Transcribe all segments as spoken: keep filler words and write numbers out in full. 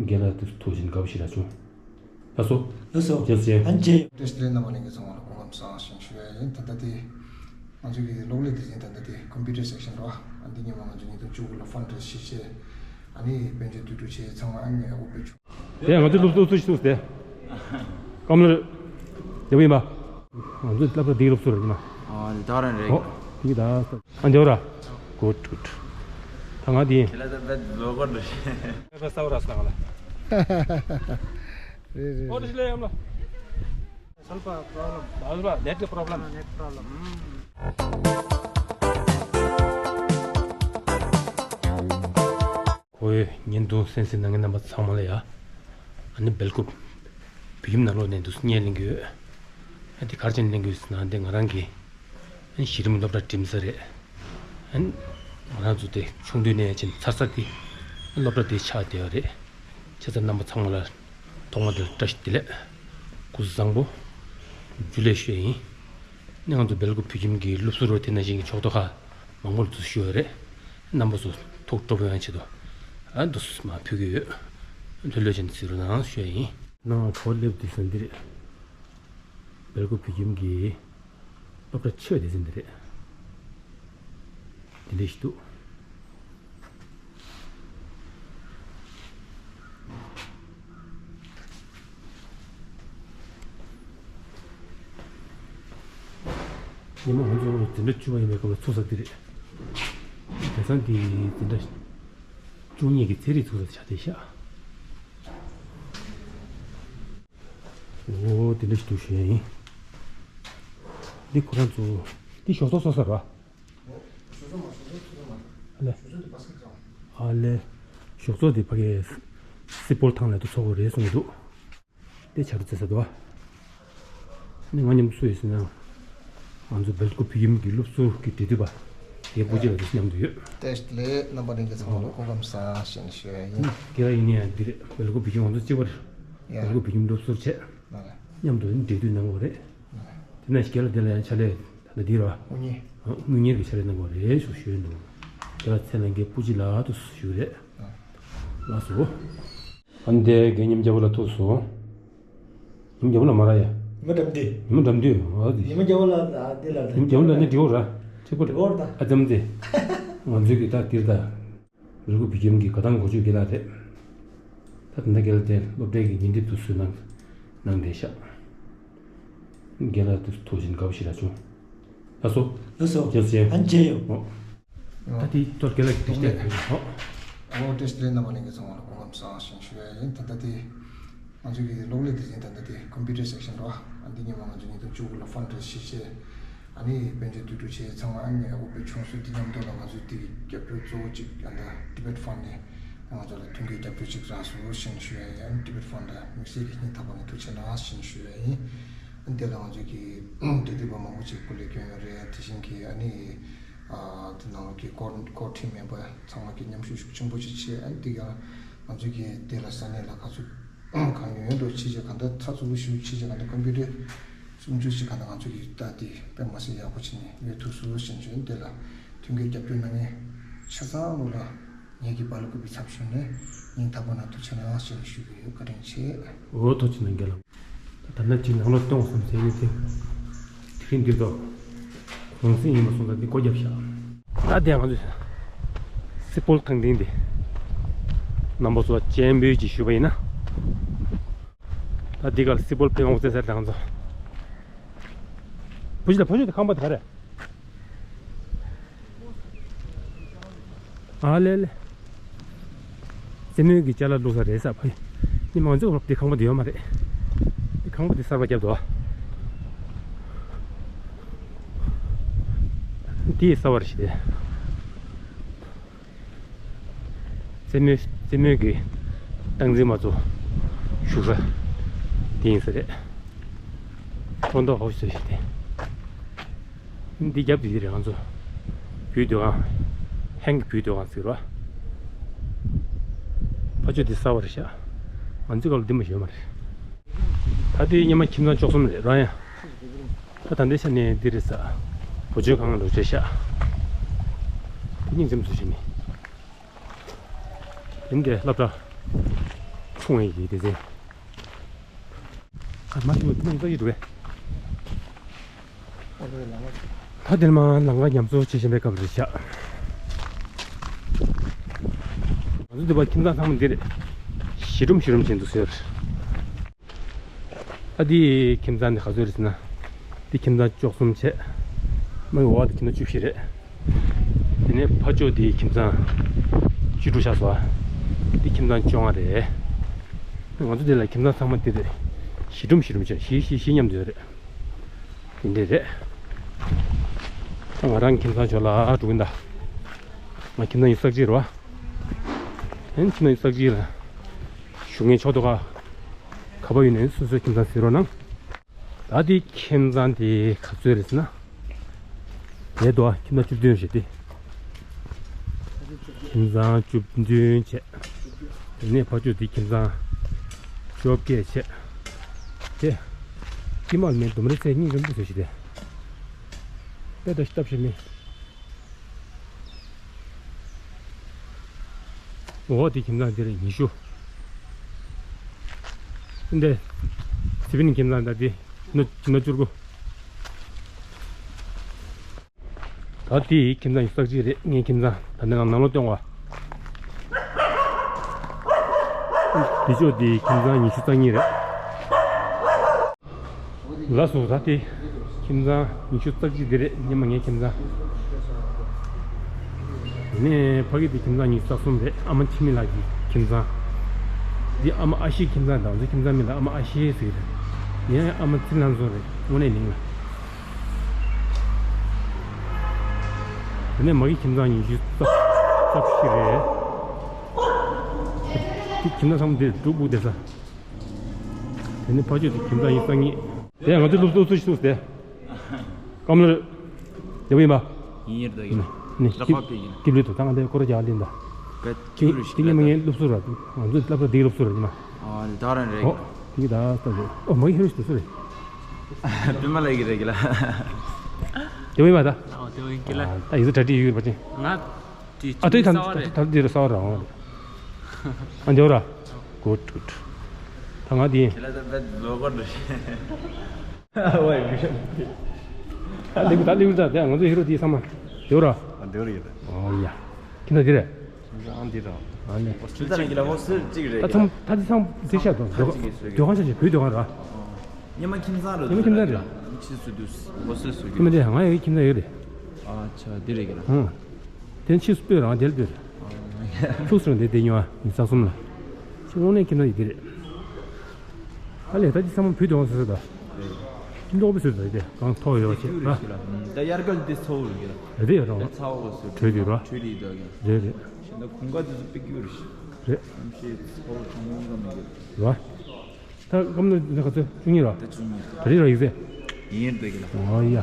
རྒན་ལགས་ཐུགས་རྗེ་ཆེ། དགའ་པོ་ཞེ་དྲག་བྱུང་། ལགས་སོ། ལགས་སོ། རྗེས་སུ་མཇལ། ཨ་ནི་མཇལ་ཡོང་། བཀྲ་ཤིས་བདེ་ལེགས། རྣམ་པ་ལྷན་རྒྱས་ཚང་མ་ལ་སྐུ་ཁམས་བཟང་ཞེས་ཞུ་ཡ་ཡིན། ད་ལྟ་དེ་ང་ཚོ་གི་གློག་ཀླད་སྡེ་ཚན་ད་ལྟ་དེ་ཀམ་པུ་ཊར་སེག་ཤན་རེད་བ། ཨ་འདི་ཉིན་མ་ང་ཚོ་ཉིས་སྟོང་བཅུ་དགུ་ལ་ཕན་ཌ་རེ་ཛི་བྱས་བྱས། ཨ་ནི་དཔལ་འབྱོར་བསྡུ་རུབ་བྱས། ཚང་མ་ཨ་ནི་ཡག་པོ་སྤེལ་བྱུང་། དེ་ང་ཚོའི་སློབ་གཙོ་སུ་ཞིག་གསུངས་སྟེ། ཀམ་ལོ་བདེ་པོ་ཡིན་པ། ང་ཚོའི་སློབ་གྲྭ་འདིའི་སློབ་གཙོ་རེད་ན། ཨ་ནི་ད་རང་རེད། ཨོ། དེ་གི་ད། ཨ་འདེའུ་ར། གུད་གུད། ད་ང་དེ་ཡིན། ཁྱེད་ལ་ད་བེད་ལོ་གོ་འདྲ་ཞིག་ད་ས་བ་ར་སང་ལ། རེད་རེད། ཨོ་རེད། ལས་ཡམ་ལ། སལ་པ་པྲོབ་ལེམ། ཨ་ལ་ནེཊ་པྲོབ་ལེམ། ནེཊ་པྲོབ་ལེམ། ཁོ་བོའི་བརྙན་ཐུང་གསན་གཟིགས་གནང་མཁན་རྣམ་པ་ཚང་མ་ལ་ཡ། ཨ་ནི་སྦེལ་ཀོབ་བོད་ཁྱིམ་ནང་ལོགས་ནས་འདུག་སེ་བརྙན་ལེན་གྱི་ཡོད། ཨ་འདི་ག་རེ་བྱས་ནས་ལེན་གྱི་ཡོད་ཟེར་ན། འདི་ང་རང་གི་ཨ་ནི་གཞི་རིམ་སློབ་གྲྭ་འགྲིམ་ས་རེད། ཨ་ནི་ང་རང་ཚོ་དེ་ཆུང་དུས་ནས་ཕྱིན་ཚར་ས་དེ་སློབ་གྲྭ་དེ་ཆགས་བསྡད་ཡོད་རེད། བྱས་ཙང་རྣམ་པ་ཚང་མ་ལ་ཐོག་མ་དེ་ལ་བཀྲ་ཤིས་བདེ་ལེགས། སྐུ་གཟུགས་བཟང་པོ། འཇུ་ལེ་ཞུ་ཡ་ཡིན། ནི་ང་ཚོ་སྦེལ་ཀོབ་བོད་ཁྱིམ་གྱི་སློབ་ཟུར་རོ་དེ་ནང་བཞིན་གྱི་ཕྱོགས་གཏོགས་ཁག་མང་པོ་ལ་འདུག་སེ་ཞུ་ཡ་རེད། རྣམ་པ་ཚོ་ཐུགས་སྤྲོ་པོ་ཡོང་ཆེད་དུ་ཨ་འདུག་སེ་མར་ཕུལ་གྱི་ཡོད། ལྷོད་ལྷོད་བྱས་ནས་གཟིགས་རོགས་གནང་ཞུ་ཡ་ཡིན། ནང་ག་པར་སླེབས་དུས་ཙམ་འདི་རེད། སྦེལ་ཀོབ་བོད་ཁྱིམ་གྱི་སློབ་གྲྭ་ཆེ་བ་དེ་ཙམ་འདི་རེད། འདི་འདྲ་ཞིག་འདུག་ཉི་མ་ང་ཚོ་འཛིན་གྲྭ་བཅུ་པ་ཡིན་པའི་སྐབས་ལ་ཚུགས་ས་འདི་རེད། དེང་སང་འདི་འཛིན་གྲྭ་བཅུ་གཉིས་ཀྱི་ཚན་རིག་ཚུགས་ས་ཆགས་བསྡད་ཤག་ཨོ་དེ་འདྲ་ཞིག་འདུག་ཞུ་ཡ་ཡིན། འདི་ཁོ་རང་ཚོ་འདི་ཞོགས་ཚོགས་ཚོགས་ས་རེད་བ། ཨ་ལེ། ཨ་ལེ། ཞོགས་ཚོགས་འདི་ཕ་གིའི་སི་པོལ་ཐང་ལ་དུ་ཚོགས་དགོས་རེད་གསུངས་འདུག་དེ་བྱ་རུ་བཙལ་ས་འདུག་བ། ནི་ང་མཉམ་དུ་སུ་ཡོད་ཟེར་ན། ང་ཚོ་སྦེལ་ཀོབ་བོད་ཁྱིམ་གྱི་སློབ་ཟུར་གྱི་འབྲེལ་མཐུད་པ། དེའི་སྤུན་མཆེད་ལ་དུ་མཉམ་དུ་ཡོད། བཀྲ་ཤིས་བདེ་ལེགས། རྣམ་པ་ལྷན་རྒྱས་ཚང་མ་ལ་སྐུ་ཁམས་བཟང་ཞེས་ཞུ་ཡ་ཡིན། ཁྱེད་རང་ཡིན་ནའི་འདི་རེད། སྦེལ་ཀོབ་བོད་ཁྱིམ་ང་ཚོ་གཅིག་པ་རེད། ཡ། སྦེལ་ཀོབ་བོད་ཁྱིམ་སློབ་ཟུར་བྱས། ལགས་ལགས། མཉམ་དུ་འབྲེལ་མཐུད་གནང་དགོས་རེད། ལགས་ལགས། དེ་ནས་རྒན་ལགས་དེ་ལ་ཡང་ཕྱག་ལས་ད་ལྟ་འདི་རེད་བ། དངུལ་གཉེར། ཨ། དངུལ་གཉེར་གྱི་ཕྱག་ལས་གནང་དགོས་རེད་ཞུ་ཞུས་འདུག་དེ་ལ་ཚེ་ལྷན་རྒྱས་སྤུན་མཆེད་ལ་དུ་ཞུ་རེད། ལགས། ལགས་སོ། ཨ་ནི་དེ་རྒན་ཉི་མ་རྒྱལ་པོ་ལགས་ཐུག་སོང་། ཉི་མ་རྒྱལ་པོ་ལགས་མ་རེད་ཡ། ཉི་མ་འགྲམ་དེ། ཉི་མ་འགྲམ་དུས་ཨ་དེ། ཉི་མ་རྒྱལ་པོ་ལགས་ཨ་དེ་ལ། ཉི་མ་རྒྱལ་པོ་ལགས་ནི་འདྲི་བོ་ར། ཆེ་པོ་རེད། འདྲི་བོ་ར་ད། ཨ་ཙམ་ཙེ། ང་ཚོའི་གི་ད་འདིར་ད། རི་ཁུག་བོད་ཁྱིམ་གྱི་དགའ་ཐང་གོ་ཆོད་རྒན་ལགས་རེད། ད་ད་ལྟ་རྒན་ལགས་དེ་སློབ་གྲྭའི་གི་ཉིན་དེབ་དུ་བཟོས་གནང་གནང་བསྡད་ཤག་རྒན་ལགས་དུ་ཐུག་བཞིན་དགའ་པོ་ཞེ་དྲག་བྱུང་། ལགས་སོ། ལགས་སོ། རྗེས་སུ་མཇལ། ཨ་མཇལ་ཡོང་། ཨོ། ད་དེ་ཐོག་རྒན་ལགས་ཀྱི་བསྟན་པ་ཡོད། ཨོ། ཨོ་བཀྲ་ཤིས་བདེ་ལེགས། རྣམ་པ་ལྷན་རྒྱས་ཚང་མ་ལ་སྐུ་ཁམས་བཟང་ཞེས་ཞུ་ཡ་ཡིན། ད་ལྟ་དེ་ང་ཚོ་གི་གློག་ཀླད་སྡེ་ཚན་ད་ལྟ་དེ་ཀམ་པུ་ཊར་སེག་ཤན་རེད་བ། ཨ་འདི་ཉིན་མ་ང་ཚོ་ཉིས་སྟོང་བཅུ་དགུ་ལ་ཕན་ཌ་རེ་ཛི་བྱས་བྱས། ཨ་ནི་དཔལ་འབྱོར་བསྡུ་རུབ་བྱས། ཚང་མ་ཨ་ནི་ཡག་པོ་སྤེལ་བྱུང་སོང་། འདི་མཉམ་དུ་ལ་ང་ཚོས་འདི་གི་རྒྱབ་སྐྱོར་གཙོ་བོ་གཅིག་ཨ་ད་ཊི་བེཊ་ཕན་ཌ་ནས་ང་ཚོ་ལ་མཐུན་རྐྱེན་རྒྱབ་སྐྱོར་གཅིག་རག་སོང་ཞེས་ཞུ་ཡ་ཡིན། ཊི་བེཊ་ཕན་ཌ་དང་དམིགས་བསལ་གྱི་སྙིང་ཐག་པ་ནས་ཐུགས་རྗེ་གནང་ཞེས་ཞུ་ཡ་ཡིན། ཨ་འདི་ལ་ང་ཚོས་ཀྱི་འབྲེལ་མཐུད་པ་མང་པོ་ཅིག་སྐུ་ལས་བསྐྱོན་ཡོད་རེད། དེ་བཞིན་གྱི་ཨ་ནི་ཨ་འདི་ནང་ལོགས་ཀྱི་ཀོར་ཀོར་ཊིམ་མེམ་བར་ཚང་མ་གི་མཉམ་ཞུགས་ཤུགས་ཆེན་པོ་ཅིག་བྱས། ཨ་འདི་ག་ང་ཚོས་ཀྱི་འདི་ལ་ས་གནས་ལ་ག་ཚོད་གང་ཡོད་ཡོད་འགྲོ་ཕྱི་རྒྱལ་གང་ལྟར་ཚགས་ཚུད་པོ་ཞིག་ཕྱི་རྒྱལ་གང་ལྟར་ཀམ་པུ་ཊར་སུམ་ཅུ་ཞིག་གང་ལྟར་ང་ཚོ་གིས་ལྟ་སྟེ་དཔེ་མ་སྲིད་ཡག་པོ་བྱས་ནས་ཡོད་ཐུབ་སོང་ཞེས་ཞུ། འདི་ལ་མཐུན་རྐྱེན་རྒྱབ་སྐྱོར་གནང་མཁན་ཆ་ཚང་ལོ་ལ་ངེད་ཀྱི་སྦེལ་ཀོབ་པའི་ཚབ་ཞུས་ནས་སྙིང་ཐག་པ་ནས་ཐུགས་རྗེ་གནང་ཞེས་ཞུ་གི་ཡོད། བཀའ་དྲིན་ཆེ། འོ་ཐུགས་རྗེ་གནང་རྒན་ལགས། ད་ནི་ཅིག་ནང་ལོགས་གཏོང་བསམ་ཟེར་ཡོད་དེ། དེ་རིང་འདིར་དུ་གུང་སེང་ཡིན་པ་སོང་ཙང་འདི་སྒོ་བརྒྱབ་ཤག་ད་དེ་ང་ཚོས་སི་པོལ་ཐང་སྟེང་འདི་རྣམ་པ་ཚོ་སྤྱན་འབུལ་ཅིག་ཞུས་པ་ཡིན་ན། ད་འདི་གར་སི་པོལ་ཕེབས་ཡོང་ཚེ་ཟེར་ད་ང་ཚོ། བུ་ཅི་ལ་བུ་ཅི་དེ་ཁང་པ་དེ་ག་རེད། ཨ་ལེ་ལེ། རྩེད་མོའི་གི་ཅ་ལག་བླུགས་ས་རེད་ས་ཕ་ཡི། ནི་མང་ཚོགས་རོབ་དེ་ཁང་པ་དེ་ཡོད་མ་རེད། དེ་ཁང་པ་དེ་གསར་པ་བརྒྱབ་འདུག་དེ་གསར་པ་རེད་ཤི་དེ། རྩེད་མོའི་རྩེད་མོའི་གི་སྟངས་འཛིན་མ་ཚོ་བཞུགས་ས་དེ་ཡིན་ས་རེད། ཁྲོན་ཐོག་ཧོ་ཤི་ཤི་དེ། འདི་རྒྱབ་དེ་དེ་རེད་ང་ཚོ། བུའི་སྡོད་ཁང་། ཧན་གི་བུའི་སྡོད་ཁང་ཟེར་བ། ཕ་ཆོས་དེ་གསར་པ་རེད་ཤག་ང་ཚོའི་སྐབས་ལ་འདི་མ་ཞོན་མ་རེད། ད་དེ་སྙེ་མ་ཁྱིམ་ཚང་བཅུ་གསུམ་རེད་རང་ཡང་། ད་ད་ལྟའི་ཆ་ནས་འདི་རེད་ས། བུ་བཅོལ་ཁང་རུ་བྱས་ཤག་དེ་སྙིང་རྗེ་མོ་བཟོ་བྱས་ནས། དེ་འདྲའི་སློབ་གྲྭ། ཁོང་ཡི་དེ་ཚེ། ཁ་མ་ཞུ་ཐུང་ས་ཡི་འགྲོ་བས། ད་དེར་མ་ལང་ཀ་ཉམས་གསོ་བྱེད་བཞིན་པའི་སྐབས་རེད་ཤག་ང་ཚོ་འདི་པ་ཁྱིམ་ཚང་ཚང་མ་འདིར་ཞི་སྒྲུམ་ཞི་སྒྲུམ་བྱེད་འདུག་ཟེར། ད་འདི་ཁྱིམ་ཚང་འདི་ག་ཚོད་རེད་ཟེར་ན། འདི་ཁྱིམ་ཚང་བཅུ་གསུམ་བྱས། མ་འོག་འདི་ཁྱིམ་ཚང་བཅུ་བཞི་རེད། དེ་ནས་ཕ་ཕྱོགས་འདི་ཁྱིམ་ཚང་བཅུ་དྲུག་ཆགས་སོང་། འདི་ཁྱིམ་ཚང་བཅོ་ལྔ་རེད། ང་ཚོ་འདི་ལ་ཁྱིམ་ཚང་ཚང་མ་འདི་རེད། ཞི་སྒྲུམ་ཞི་སྒྲུམ་བྱས་ཞི་ཞི་ཞི་མཉམ་དུ་ཡོད་རེད། དེ་འདྲས་རེད། ད་ང་རང་ཁྱིམ་ཚང་ཕྱོགས་ལ་འགྲོ་གིན་གདའ། ང་ཁྱིམ་ཚང་ཡིན་ས་གཅིག་རེད་བ། ཨན་ཁྱིམ་ཚང་ཡིན་ས་གཅིག་ལ། བཞུགས་མཁན་ཕྱོགས་གཏོགས་ག་ག་པར་ཡོད་ནའི་སོ་སོའི་ཁྱིམ་ཚང་ཟེར་རོགས་གནང་། ད་དེ་ཁྱིམ་ཚང་དེ་ག་ཚོད་རེད་ཟེར་ན། དེ་དོ་ཁྱིམ་ཚང་བཅུ་བདུན་རེད་དེ། ཁྱིམ་ཚང་བཅུ་བདུན་བྱས། དེ་ནས་ཕ་ཕྱོགས་དེ་ཁྱིམ་ཚང་བཅོ་བརྒྱད་བྱས། དེ། ཀྱི་མ་མེད་དུམ་རེ་ཚེ་གཉིས་རིམ་པ་བཟོས་ཤི་དེ། དཔེ་ད་ཤི་སྟབས་ཤི་མེད། འོ་དེ་ཁྱིམ་ཚང་དེ་རེད་ཉི་ཤུ། འདི། སི་པིན་ཁྱིམ་ཚང་ད་དེ། ནུ་ནུ་བཅུ་དགུ། ད་དེ་ཁྱིམ་ཚང་ཡིན་ས་གཅིག་རེད་ངའི་ཁྱིམ་ཚང་ད་ནི་ནང་ནང་ལོགས་སྟོན་བ། དེ་ཕྱོགས་དེ་ཁྱིམ་ཚང་ཉི་ཤུ་རྩ་གཉིས་རེད། ལགས་སོ་ད་དེ། ཁྱིམ་ཚང་ཉི་ཤུ་རྩ་གཅིག་འདི་རེད་སྙེ་མ་ངའི་ཁྱིམ་ཚང་། དེ་ནས་ཕ་གི་དེ་ཁྱིམ་ཚང་ཉི་ཤུ་རྩ་གསུམ་རེད་ཨ་མ་འཆི་མེད་ལགས་ཀྱི་ཁྱིམ་ཚང་། འདི་ཨ་མ་ཨ་ཤེའི་ཁྱིམ་ཚང་དང་ཚོ་ཁྱིམ་ཚང་མི་ལ་ཨ་མ་ཨ་ཤེ་ཟེར་གི་རེད། ངའི་ཨ་མ་ཚེ་རིང་ལྷ་མཚོ་རེད་དངོས་གནས་མིང་ལ། དེ་ནས་མ་གི་ཁྱིམ་ཚང་ཉི་ཤུ་རྩ་རྩ་བཞི་རེད། དེ་ཁྱིམ་ཚང་ཚང་མ་དེ་འབྲུག་སྦུག་བསྡད་ས། དེ་ནི་ཕ་ཆོས་དེ་ཁྱིམ་ཚང་ཡིན་སང་ཉིན། དེ་ང་ཚོའི་སློབ་གཙོ་སུ་ཞིག་གསུངས་ཏེ། ཀམ་ལ། ཡག་པོ་ཡིན་པ། ཡིན་ཡིན་ད་ཡིན། ནི་ད་ཁྱི་ཕབ་ཀྱི་ཡིན། ཁྱི་ལུས་དུ་ད་ང་དེ་སྐོར་ར་རྒྱག་ལིན་ད། ཀ་ཁྱི་ལུས་ཤིག་ཁྱི་ཉི་མ་ངའི་སློབ་གསོ་ར། ང་ཚོའི་སློབ་གྲྭ་འདིའི་སློབ་གསོ་ར་ཉི་མ། ཨ་ད་རང་རེད། ཨོ། དེ་གི་ད་ལྟ་རེད། ཨོ་མ་ཡི་ཧེ་རུ་ཞིག་སུ་རེད། བུད་མ་ལ་ཡི་གི་རེད་གི་ལ། དེ་བས་མ་ད། ཨོ་དེ་བས་གི་ལ། ད་ཡི་ཟི་གྲ་སྒྲིག་ཡོད་པ་ཅན། ང་། ཨ་ཏི་ཐ་ཐ་འདི་རུ་ས་བ་རང་། ཨ་འདི་ར། གུད་གུད། ད་ང་འདི། ཁྱེད་ལ་ད་བེད་ལོ་གོ་འདྲ། ཨ་ལེགས་ད་ལེགས་ད་དེ་ང་ཚོ་ཧི་རོ་དེ་ས་མ། འདི་ར། ཨ་འདི་ར་ཡོད། ཨོ་ཡ། ཁྱེད་ན་འདི་ར། ཨ་འདི་ར། ཨ་ནི། ཁྱེད་ཚ་རེད་གི་ལ་ཧོ་སི་གཅིག་རེད། ད་ཚང་ད་ཚང་འདི་ཤ་དང་། ཁ་ཅིག་གི་སོ་གི། སྡོད་ཁང་ཆ་ཆ་བུའི་སྡོད་ཁང་ར། ཉི་མ་ཁྱིམ་ཚང་ར། ཉི་མ་ཁྱིམ་ཚང་རེད། ཕྱིས་སུ་དུས་ཧོ་སི་སུ་གི། ཉི་མ་དེ་ང་ཡི་ཁྱིམ་ཚང་ཡོད་རེད། ཨ་ཆ་འདི་རེད་གི་ལ། ཧང་། དེ་ཕྱིས་སུ་སྤོས་རང་དེར་སྤོས། ཐུགས་སུ་རང་དེ་དེ་ཉོ་བ་ཉི་ཤུ་རྩ་གསུམ་ལ། ཕྱི་དངོས་གནས་ཁྱིམ་ཚང་ཡིན་དེ་རེད། ཨ་ལས་ད་ཅི་ཚང་མ་བུད་དོང་ཟེར་ད། ཁྱིམ་ཐོག་པའི་ཟེར་ད་དེ་གང་ཐོག་ཡོད་ཅེས་ད། ད་དབྱར་ཁ་དེ་ཚ་བོ་རེད་གི་ལ། རེད་དེ་ཡོད་རང་། ཚ་བོ་ཟེར་གྲོས་དེ་ར། གྲོས་དེ་ཡོད་གི། རེད་རེད། ཤིན་ད་ཁུང་ཁ་དེ་ཚོ་པིག་ཡོད་རེད། རེད། ཨམ་ཤེས་ཚ་བོ་ཆུང་ངུ་འགའ་མེད་གི། ར། ད་སྐམ་ནི་འདི་ག་ཚོད་བཅུ་གཉིས་ར། ད་བཅུ་གཉིས། ད་རེས་ར་ཡིག་ཚད། ཡིན་འདི་གི་ལ། ཨོ་ཡ།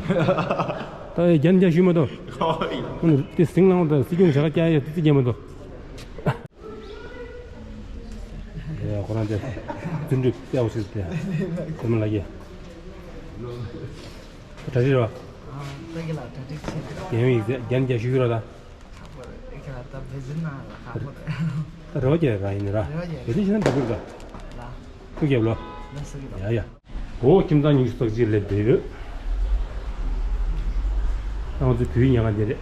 ད་རྒྱན་རྒྱ་ཞུས་མ་གཏོགས། ཨོ་ཡ། ཁོང་དེ་སིང་ལང་དང་སྲིད་སྐྱོང་བྱ་དགའ་བསྐྱལ་ཡ་དེ་རྒྱན་མ་གཏོགས། ཡ་ཁོ་རང་དེ་བརྩོན་འགྲུས་དཔེ་ཡག་པོ་བྱས་ཏེ། ཁོ་མོ་ལ་ཡ། ད་རེས་ར། ད་གི་ལ་ད་རེས་ཆེ། རྒྱན་ཡིག་ཚད་རྒྱན་རྒྱ་ཞུས་ར་ད། ཁ་པོ་རེད། ཨེ་ཁ་ད་བེ་ཟིན་ན་ལ་ཁ་པོ་རེད། ད་རེ་བ་རྒྱག་ར་ཡིན་ནི་ར། རེ་བ་རྒྱག་བེ་ཟིན་ཤེས་ན་འགྲིག་གི་རེད་ད། ལ། ཐུགས་རྒྱབ་ལོ། ལ་སུ་གི་ད། ཡ་ཡ། འོ་ཁྱིམ་ཚང་ཉི་ཤུ་རྩ་གཅིག་སླེབས་བསྡད་ཡོད། ང་ཚོའི་བུའི་ཉལ་ཁང་འདི་རེད།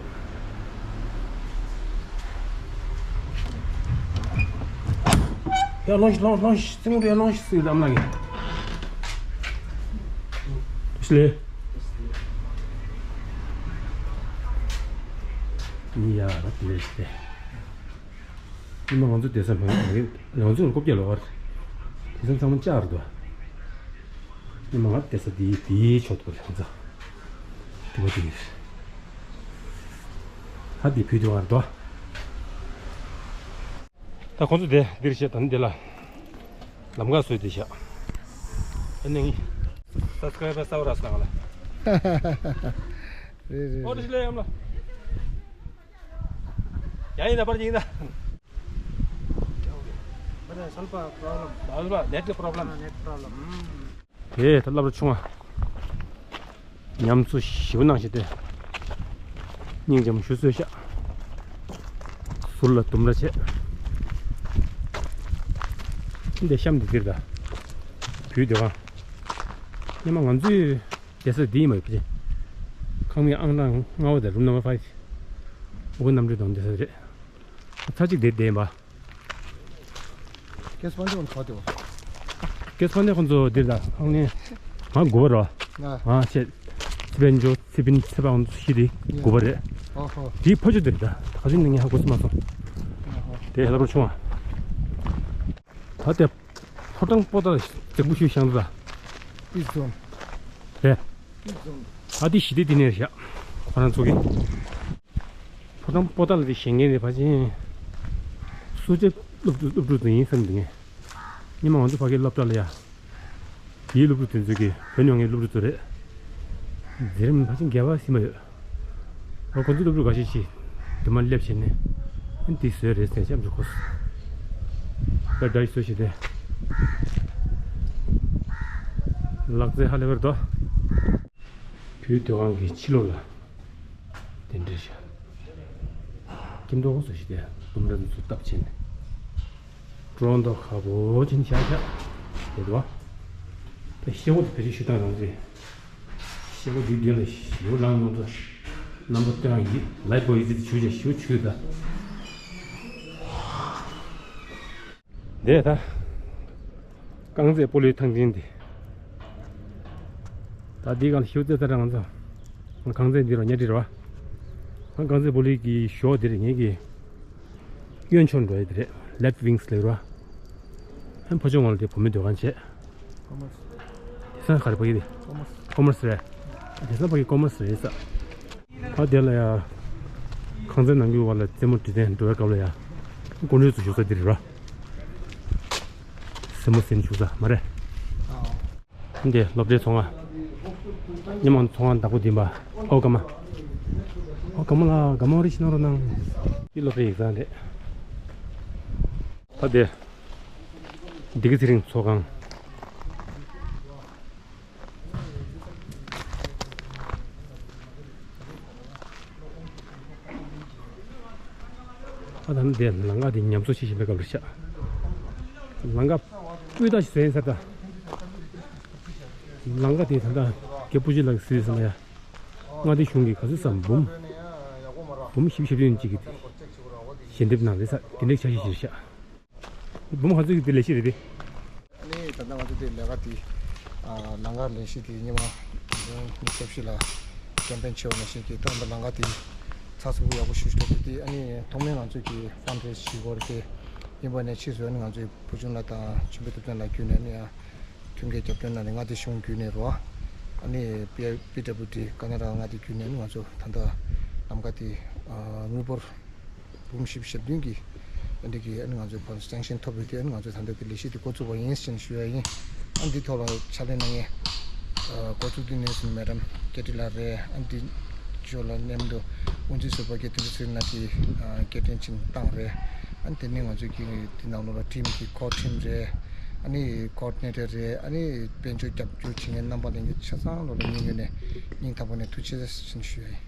ཡ་ལོངས་ཤིག་ལོངས་ལོངས་ཤིག་སེམས་ཁུར་ཡ་ལོངས་ཤིག་ཟེར་གི་ཨ་མ་ལགས་ཀྱིས། ཤི་ལེ། ཡ་ར་དེ་རེད་དེ། ཉི་མ་ང་ཚོ་བསྡད་ས་མེད་ང་ཚོ་ལ་ཀོ་བརྒྱ་ལོ་བར། དེང་སང་ཚང་མ་ལྕགས་རེད་དོ། ཉི་མ་ང་བསྡད་ས་དེའི་དེའི་ཕྱོགས་དུ་རེད་ང་ཚོ། དེ་བ་དེ་ཡིན། ཧ་དེ་བུད་དེ་བར་དོ། ད་ཁོང་ཚོ་དེ་འདིར་བཤད་དང་འདི་ལ་ལམ་ཁ་བཟོས་ཏེ་བཞག་ཨ་ནི་སབ་སི་ཀ་རའི་བར་གསར་པ་རག་སོང་ང་ལ། རེད་རེད་ཨོ་རེད། ལེ་ཡམ་ལ། ཡ་ཡིན་ད་པར་ཡིན་ད། What is help problem? Help, net problem. Ah, net problem. དེ་ད་སློབ་གྲྭ་ཆུང་བ། ཉམས་གསོ་ཞེ་པོ་གནང་ཞིག་སྟེ། སྙིང་རྗེ་མོ་ཞུ་གསོལ་ཤག་ཟུར་ལ་ལྡུམ་ར་བྱས། འདི་གཤམ་འདི་འདིར་ད། བུའི་སྡོད་ཁང་། སྔོན་མ་ང་ཚོའི་བསྡད་ས་འདི་ཡིན་པ་ཡོད་པ་ཅིག་ཁང་མིག་ཨང་གྲངས་ལྔ་པ་དང་རུམ་ནམ་བར་ཕའིབ། ཨོ་གི་གནམ་གྲུ་དང་འདི་ས་རེད། ཚར་གཅིག་འདིར་བསྡད་ཡིན་པ། ཀེ་སི་པན་ཌི་ཁོང་ཚོ་ག་དེ་བ། ཀེ་སི་པན་ཌི་ཁོང་ཚོ་འདིར་ད་ཁང་ནས་ང་དགུ་པ་རོ། ང་། ང་བྱས། ཚེ་པན་ཇོ་ཚེ་པིན་ཚེ་པ་ཁོང་ཚོ་བཞི་དེ་དགུ་པ་རེད། ཨོ་ཧོ། དེའི་ཕ་ཇོ་འདིར་ད་ག་ཚོད་ནས་ངས་ཧ་གོ་སི་མ་སོང་། ཨོ་ཧོ། དེ་ཧ་ལབ་ར་ཆུང་བ། ད་དེ་ཕོ་བྲང་པོ་ཏཱ་ལ་རྫིག་པོ་ཞིག་བཞེངས་འདུག་ད། Peace zone། རེད། Peace zone། ཨ་དེ་ཞི་བདེ་དེ་ནས་རེད་ཤག་ཁོ་རང་ཚོ་གི། ཕོ་བྲང་པོ་ཏཱ་ལ་དེ་བཞེངས་མཁན་དེ་ཕལ་ཆེར་སུ་ཇཱ་སློབ་ཕྲུག་སློབ་ཕྲུག་ཚོ་ཡིན་བསམ་འདུག་ངས། སྔོན་མ་ང་ཚོ་ཕ་གིའི་སློབ་གྲྭ་ལ་ཡ། དེའི་སློབ་ཕྲུག་དེ་ཚོ་གིས་བོད་ནས་ཡོང་མཁན་སློབ་ཕྲུག་ཚོ་རེད། མཛད་རིམ་ཕལ་ཆེར་བརྒྱ་པ་ཟིན་པ་ཡོད། ཨ་ཁོ་ཚོའི་སློབ་ཕྲུག་འགའ་ཤས་ཤིག་དེ་མ་སླེབས་བྱས་ནས། ཨ་འདི་བཟོས་རེད་ཟེར་ཅམ་ཅིག་གོ། ད་འདྲ་ཞིག་བཟོས་བྱས་ཏེ། ལག་རྩལ་ཧ་ལས་པར་དོ། བུའི་སྡོད་ཁང་གི་ཕྱི་ལོགས་ལ་དེ་འདྲ་ཞིག་སྐྱིད་མདོག་བཟོས་བྱས་ཏེ་ལྷུང་འདྲ་འདི་ཚོ་བཏབ་བྱས་ནས། ཀྲོང་ཏོ་ཁ་པོ་ཅན་ཤ་ཤ་དེ་དོ། ད་ཤེལ་སྒོ་དེ་བེད་སྤྱོད་ཞུ་སྟངས་རང་རེད། ཤེལ་སྒོ་འདིའི་མདུན་ལ་ཞུ་རང་ཡོང་ཚོ། རྣམ་པ་སྟོན་ཡིན་ལའི་པོ་ཡི་ཚིག་ཞུ་བྱ་ཞུ་ཆུ་ད། འདས་ད། རྐང་རྩེད་སྤོ་ལོའི་ཐང་ཆེན་འདི། ད་འདིའི་སྒང་ལ་ཞུ་རྩེད་ད་རང་ཚོ། རྐང་རྩེད་འདི་རོ་ཉལ་ཁྲི་རོ། རྐང་རྩེད་སྤོ་ལོའི་གི་ཞོ་འདི་རེད་ངེད་ཀྱི། གཡོན་ཕྱོགས་འགྲོ་ཡ་དེ་རེད། ལེབ་ཝིང་སི་ལབ་རོ། ཨ་ཕོ་ཅོག་ངོ་ལ་དེ་བུ་མོའི་སྡོད་ཁང་བྱས། དེ་སང་ག་རེ་པ་ཡི་དེ། ཁོ་མར་སི་རེད། དེ་སང་ཕ་གི་ཁོ་མར་སི་རེད་ས། ཨ་དེ་ལ་ཡ། ཁང་ཚན་ནང་གི་བར་ལ་རྩེད་མོ་འགྲོ་དེ་འགྲོ་བའི་སྐབས་ལ་ཡ། སྐུ་མགྲོན་ཚོ་བཞུགས་ས་འདི་རེད་ར། སེ་མོ་སེན་བཞུགས་ས་མ་རེད། འདི་སློབ་གྲྭའི་ཚོང་ཁང་། ཉི་མ་ཚོང་ཁང་བདག་པོ་འདི་པ། ཨོ་ཀ་མ། ཨོ་ཀ་མ་ལ་ཀ་མ་རི་ཤི་ན་རོ་ནང་། འདི་སློབ་གྲྭའི་ཡིག་ཚང་རེད། ད་དེ། འདི་གི་ཚེ་རིང་ཚོགས་ཁང་། ཨ་ད་ནི་དེ་ལམ་ཁ་དེ་ཉམས་གསོ་བྱེད་བཞིན་པའི་སྐབས་རེད་ཤག་ལམ་ཁ་སྤུས་དག་ཞིག་བཟོས་ཡིན་ས་ད། ལམ་ཁ་དེ་ད་ལྟ་རྒྱ་པུ་ཅི་ལགས་ཀྱིས་བཟོས་ཟིན་པ་ཡ། མངའ་སྡེ་གཞུང་གི་ག་ཚོད་ཙམ་འབུམ། འབུམ་བཞི་བཅུ་ཞེ་བདུན་གཅིག་གི་ཞལ་འདེབས་གནང་རེད་ས་དེ་འདྲའི་འཆར་གཞི་ཞིག་རེད་ཤག་འབུམ་ག་ཚོད་ཀྱི་དེ་ལས་གཞི་རེད་དེ། ཨ་ནི་ད་ལྟ་ང་ཚོ་དེ་ལས་ཀ་དེ་ཨ་ལམ་ཁ་ལས་གཞི་དེ་ཉི་མ་ཉི་ཤུ་རྩ་བཞི་ལ་ཀེམ་པེན་བྱས་པ་ནང་བཞིན་གྱི་ཐོག་མཐའ་ལམ་ཁ་དེ་ཚགས་ཚུད་པོ་ཡག་པོ་ཞིག་ཐོབ་ཀྱི་དེ། ཨ་ནི་ཐོག་མའི་ང་ཚོ་གི་ཕན་རེ་ཞིག་དགོས་རེད་དེ། ཡིན་པ་ནས་ཕྱིས་སུ་ཨ་ནི་ང་ཚོའི་བུ་ཆུང་ལགས་དང་ཆོས་འཕེལ་ཐུབ་བསྟན་ལགས་བརྒྱུད་ནས་ཨ་ནི་ཨ་མཐུན་རྐྱེན་རྒྱབ་སྐྱོར་གནང་ནས་མངའ་སྡེ་གཞུང་བརྒྱུད་ནས་རོ། ཨ་ནི་པི་པི་ཌབ་ལུ་ཌི་ཀ་ན་ཌ་མངའ་སྡེ་བརྒྱུད་ནས་ཨ་ནི་ང་ཚོ་ད་ལྟ་ལམ་ཁ་དེ་ཨ་དངུལ་འབོར་འབུམ་བཞི་བཅུ་ཞེ་བདུན་གྱི་ཨ་འདི་གི་ཨ་ནི་ང་ཚོའི་ཕོན་སེང་ཤན་ཐོབ་ཡོད་དེ། ཨ་ནི་ང་ཚོས་ད་ལྟ་དེ་ལས་གཞི་དེ་འགོ་བཙུགས་པ་ཡིན་ཞེས་ཞུ་ཡ་ཡིན། ཨ་འདི་ཐོག་ལ་ཕྱག་ལས་གནང་མཁན་ཨ་འགོ་བཙུགས་དུས་ནས་སུ་མེ་ཌམ་ཀེ་ཏི་ལགས་རེད། ཨ་འདི་ཇོ་ལ་མཉམ་དུ་དབུ་འཛིན་ཟུར་པ་ཀེ་ཏི་ཚེ་རིང་ལགས་ཀྱིས་ཨ་སྐད་འཕྲིན་ཅིག་བཏང་རེད། ཨ་དེ་ནས་ང་ཚོས་ཀྱི་དེ་ནང་ལོགས་ལ་ཊིམ་གྱི་ཀོར་ཊིམ་རེད། ཨ་ནི་ཀོ་ཌི་ནེ་ཊར་རེད། ཨ་ནི་དཔལ་འབྱོར་རྒྱབ་སྐྱོར་བྱེད་མཁན་རྣམ་པ་ལྷན་རྒྱས་ཆ་ཚང་ལོ་ལ་སྙིང་ཡོད་ནས་སྙིང་ཐག་པ་ནས་ཐུགས་རྗེ་ཆེ་ཞུ་ཡ་ཡིན།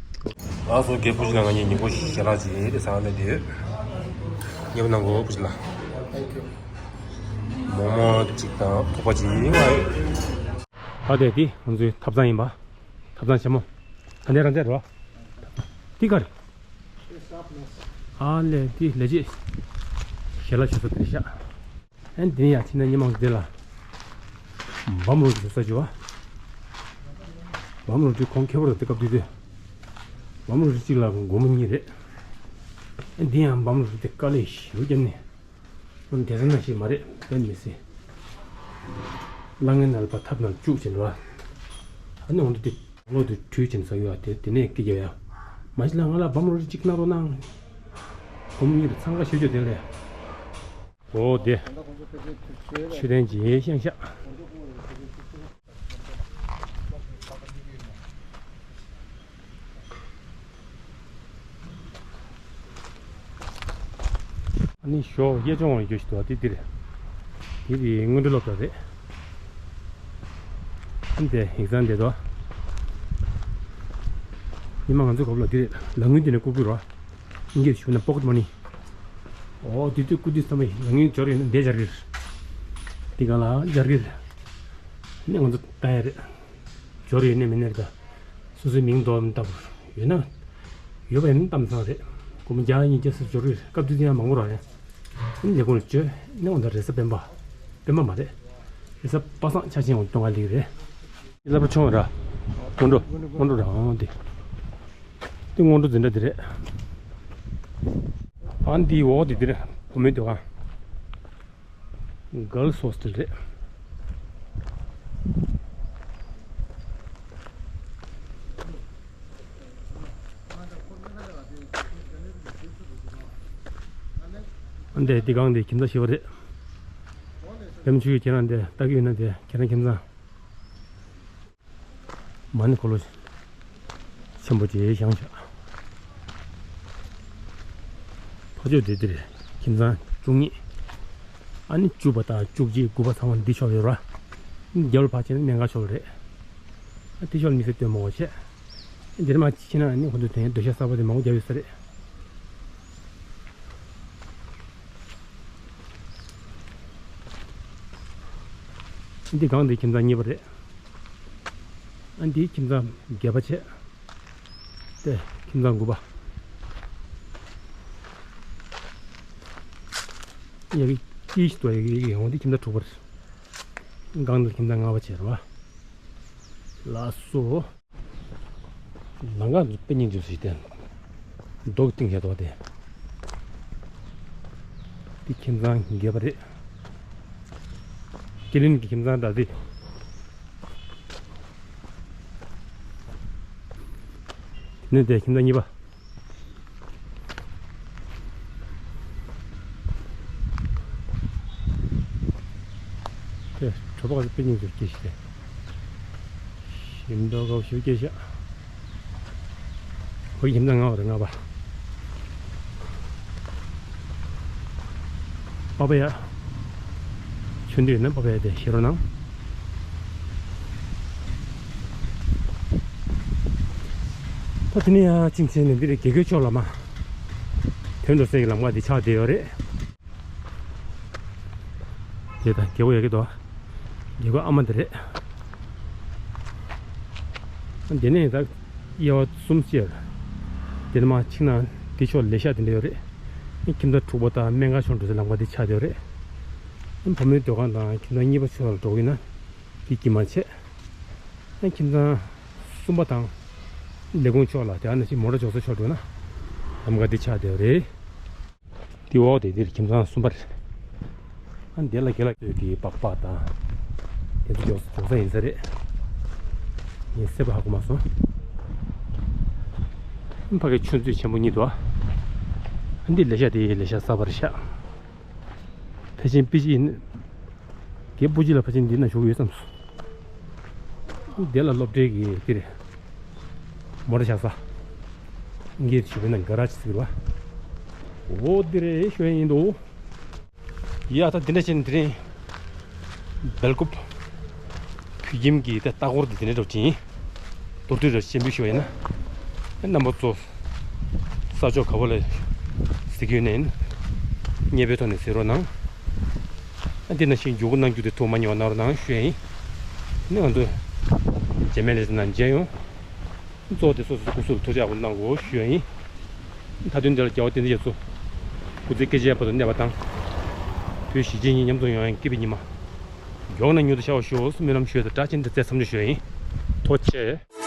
ལགས་སོ། རྒྱལ་པོ་ཞིག་ལ་ང་གཉིས་ཉིན་གུང་ཞལ་ལག་ཅིག་དེ་ཟ་ལེ་འདི་ཡོད། མཉེས་པོ་གནང་གོ་པོ་ཞིག་ལ། མོག་མོག་གཅིག་དང་ཐུག་པ་གཅིག་ཡིན་པ་ཡོད། ད་དེ་དེ་ང་ཚོའི་ཐབ་ཚང་ཡིན་པ། ཐབ་ཚང་ཆེན་མོ། ད་ནས་རང་བཙན་རོ། འདི་ག་རེད། ཨ་ལས་འདི་ལས་བྱེད་ཞལ་ལག་མཆོད་ས་དེར་བཞག་ཨན་དེ་ནས་ཡར་ཕྱིན་ན་ཉི་མ་འདི་ལ་བམ་རོ་ཏི་ཟ་རྒྱུ་བ། བམ་རོ་ཏི་ཁོང་ཁེ་བོ་ར་དེ་སྐབས་དུས་དུས། བམ་རོ་ཏི་གཅིག་ལ་སྒོར་མོ་གཉིས་རེད། ཨན་འདི་ཡང་བམ་རོ་ཏི་དེ་དཀའ་ལས་ཞེ་པོ་བརྒྱབ་ནས། ཨན་དེ་ཚོ་ནང་བཞིན་མ་རེད་དཔེ་མི་སྲིད། གླ་རྔན་ནང་ལ་ཕར་ཐབ་ནང་བཅུག་བྱས་འགྲོ་བ། ཨ་ནི་འོང་དུས་དེ་ལོག་ཏུ་དྲུད་བྱས་ནས་ཟ་གི་ཡོད་དེ་དེ་ནས་སྐད་རྒྱབ་ཡ། མ་གཞི་ལ་ང་ལ་བམ་རོ་ཏི་གཅིག་གནང་རོགས་གནང་། སྒོར་མོ་གཉིས་རེད། འཚང་ཁ་ཤོད་ཆོག་དེ་ལས། འོ་དེ། མཆོད་རྟེན་གྱི་ཤིང་ཤག་ཨ་ནི་ཞོགས་གཡས་ཕྱོགས་ཡོད་ཞིག་འདུག་དེ་འདིར། དེ་དེ་སྔོན་འགྲོ་སློབ་གྲྭ་རེད། ཨ་ནི་དེ་ཡིག་ཚང་འདི་དོ། ཉི་མ་ང་ཚོའི་སྐབས་ལ་འདི་རེད། ལག་དངུལ་འདི་ནས་བསྐུར་དགོས་རོ། ཨིན་སྐད་ཞུ་ན་པོ་ཀེ་ཊི་མ་ནི། ཨོ་དེ་དུས་སྐུ་དུས་ཚང་མ་ལག་དངུལ་འབྱོར་ཡོད་ན་འདས་སྦྱར་གྱི་རེད། འདི་ག་ལ་སྦྱར་གི་རེད། ནི་ང་ཚོ་ལྟ་ཡ་རེད། འབྱོར་ཡོད་ནི་མེད་ནི་རེད་ད། སོ་སོའི་མིང་འདོགས་ལྟ་བུ་ཡོད་ན། ཡོད་པ་ཡིན་ན་གཏམ་བཟང་རེད། སྒོར་མོ་བརྒྱ་ཉིས་བརྒྱ་ཙམ་འབྱོར་གི་རེད། སྐབས་དུས་ཡང་མང་པོ་རག་ཡ། ནི་ལས་ཁུངས་ལ་བཅོལ་ནི་འོང་ད་རེས་གཟའ་སྤེན་པ། སྤེན་པ་མ་རེད། རེས་གཟའ་པ་སངས་ཆ་ཆེན་འོང་སྟོན་ག་ལིག་རེད། ལབ་པ་ཆུང་ར། སྔོན་འགྲོ། སྔོན་འགྲོ་ར་འོང་དེ། དེ་སྔོན་འགྲོ་འཛིན་གྲྭ་དེ་རེད། ཨ་འདི་འོག་དེ་དེ་རེད། བུ་མོའི་སྡོད་ཁང་། Girls Hostel རེད། ཨ་འདི་འདི་སྒང་འདི་ཁྱིམ་ཚང་ཞིག་པ་རེད། ལམ་ཆུ་ཁྱེད་རང་འདི་ལྟ་གི་ཡོད་ན་འདི་ཁྱེད་རང་ཁྱིམ་ཚང་། མ་ཎི་འཁོར་ལོ་ཆེན་པོ་ཅིག་བཞེངས་བཞག་ཕ་ཆོས་དེ་འདིར་ཁྱིམ་ཚང་བཅུ་གཉིས། ཨ་ནི་བཅུ་པ་དང་བཅུ་གཅིག་དགུ་པ་ཚང་མ་འདི་ཕྱོགས་ཡོད་ར། རྒྱབ་ལ་ཕར་ཕྱིན་ན་གནད་འགག་ཕྱོགས་རེད། ཨ་འདི་ཕྱོགས་ལ་མི་ཚེ་སྟོན་མང་བོ་བྱས། འདིར་མ་ཕྱིན་ན་ཨ་ནི་ཁོ་ཚོ་དོན་སྡོད་ཤག་གསར་པ་དེ་མང་བོ་རྒྱབ་ཡོད་ས་རེད། འདི་སྒང་འདི་ཁྱིམ་ཚང་གཉིས་པ་རེད། ཨ་འདི་ཁྱིམ་ཚང་བརྒྱད་པ་བྱས། དེ་ཁྱིམ་ཚང་དགུ་པ། ཡ་གི་ཀི་ཤི་ཏོ་ཡ་གི་ཡ་གི་ཡང་འདི་ཁྱིམ་ཚང་དྲུག་པ་རེད། སྒང་འདི་ཁྱིམ་ཚང་ལྔ་པ་བྱས་རེད་བ། ལགས་སོ། ལམ་ཁ་འདི་དཔེ་སྙིང་རྗེ་ཞིག་སྟེ། རྡོ་གི་གཏིང་ཡོད་དོ་དེ། འདི་ཁྱིམ་ཚང་བརྒྱད་པ་རེད། ཀི་ལིན་གྱི་ཁྱིམ་ཚང་འདྲ་དེ། ནི་དེ་ཁྱིམ་ཚང་གཉིས་པ། དེ་གྲོད་པ་དཔེ་སྙིང་རྗེ་སྐྱེས་ཤིག་སྟེ། ཞིམ་མདོག་ཁ་པོ་ཞིག་སྐྱེས་ཤག་ཁོའི་ཁྱིམ་ཚང་ལྔ་པ་རེད། ལྔ་པ། པ་པ་ཡ། ཆུ་འདི་ཡོད་ན་པ་པ་ཡ་དེ་བཞེས་རོགས་གནང་། ད་དེ་ནས་ཡ་ཅིང་ཆེན་ནས་འདི་རེད། དགེ་རྒོད་ཕྱོགས་ལ་མ། དོན་དུ་སེ་གི་ལམ་ཁ་འདི་ཆགས་བསྡད་ཡོད་རེད། དེ་དང་རྒྱལ་པོ་ཡ་གི་དོ། རྒྱལ་པོ་ཨ་མ་འདི་རེད། དེ་ནས་ད་དབྱེ་བ་གསུམ་བཅད། དེ་ནས་མ་ཕྱིན་ན་དེ་ཕྱོགས་ལས་ཤག་དེ་འདྲ་ཡོད་རེད། ཁྱིམ་ཚང་དྲུག་པ་དང་སྨན་ཁང་ཕྱོགས་འགྲོ་སའི་ལམ་ཁ་དེ་ཆགས་བསྡད་ཡོད་རེད། བུ་མོའི་སྡོད་ཁང་དང་ཁྱིམ་ཚང་གཉིས་པ་ཕྱོགས་ལ་འགྲོ་གི་ཡིན་ན་དེ་དཀྱིལ་མ་བྱས། ཁྱིམ་ཚང་གསུམ་པ་དང་ལས་ཁུངས་ཕྱོགས་ལ་དེ་ཨ་ན་ཞིག་མོ་ཊ་འཇོག་ས་ཕྱོགས་འགྲོ་ན་ལམ་ཁ་དེ་ཆགས་བསྡད་ཡོད་རེད། དེ་འོག་དེ་འདིར་ཁྱིམ་ཚང་གསུམ་པ་རེད། ཨ་འདི་ལ་དགེ་ལགས་ཚོས་ཀྱི་སྦག་སྦག་དང་། དེ་ཚོ་འཇོག་འཇོག་ས་ཡིན་ས་རེད། ངས་གསལ་པོ་ཧ་གོ་མ་སོང་། ཨ་ཕ་གི་ཆུ་མཛོད་ཆེན་པོ་གཉིས་འདུག་ཨ་འདི་ལས་ཤག་དེ་ལས་ཤག་གསར་པ་རེད་ཤག་ཕལ་ཆེར་པི་ཇི་ཡིན། རྒད་པོ་ཅིག་ལ་ཕལ་ཆེར་འདི་ན་བཞུགས་ཡོད་བསམ་སོང་། དེ་ལ་སློབ་གྲྭའི་གི་དེ་རེད། མོ་ཊ་བཞག་ས། ངས་ཞུ་བས་ན་ག་ར་ཅི་ཟེར་བ། འོ་དེ་རེད་ཞུ་ཡ་ཡིན་འདུག་ཡ་ད་དེ་འདྲ་བྱས་ནས་དེ་རིང་སྦེལ་ཀོབ་བོད་ཁྱིམ་གྱི་ད་ལྟ་སྐོར་དེ་དེ་འདྲ་འགྲོ་ཅིང་། མདོར་བསྡུས་ར་སྤྱན་འབུལ་ཞུ་བ་ཡིན་ན། རྣམ་པ་ཚོ་ས་ཕྱོགས་ག་བ་ལ་གཟིགས་ཡོད་ནའི་མཉེས་པའི་ཐོག་ནས་གཟིགས་རོགས་གནང་། ཨ་འདི་ན་ཞིག་མགྱོགས་པོ་གནང་རྒྱུ་དེ་ཐུགས་མ་ཉེས་པ་གནང་རོགས་གནང་ཞུ་ཡ་ཡིན། ནི་ང་ཚོ་རྗེས་མའི་ལས་ཚན་ནང་མཇལ་ཡོང་། གཙོ་བོ་དེ་སོ་སོའི་སྐུ་གཟུགས་ལ་ཐུགས་ཅག་པོ་གནང་དགོས་ཞུ་ཡ་ཡིན། མཐའ་དོན་དེ་ལ་རྒྱལ་བ་བསྟན་འཛིན་རྒྱ་མཚོ་སྐུ་ཚེ་བསྐལ་བརྒྱའི་བར་དུ་གནས་པ་དང་། བོད་གཞིས་བྱེས་གཉིས་མཉམ་འཛོམས་ཡོང་ཡ་སྐྱིད་པའི་ཉི་མ་མགྱོགས་ན་མྱུར་དུ་ཤར་བར་ཤོག་སྨོན་ལམ་ཞུ་ཡ་དང་སྦྲགས་ཅན་དུ་བསྩལ་མཚམས་འཇོག་ཞུ་ཡ་ཡིན། ཐུགས་རྗེ་ཆེ།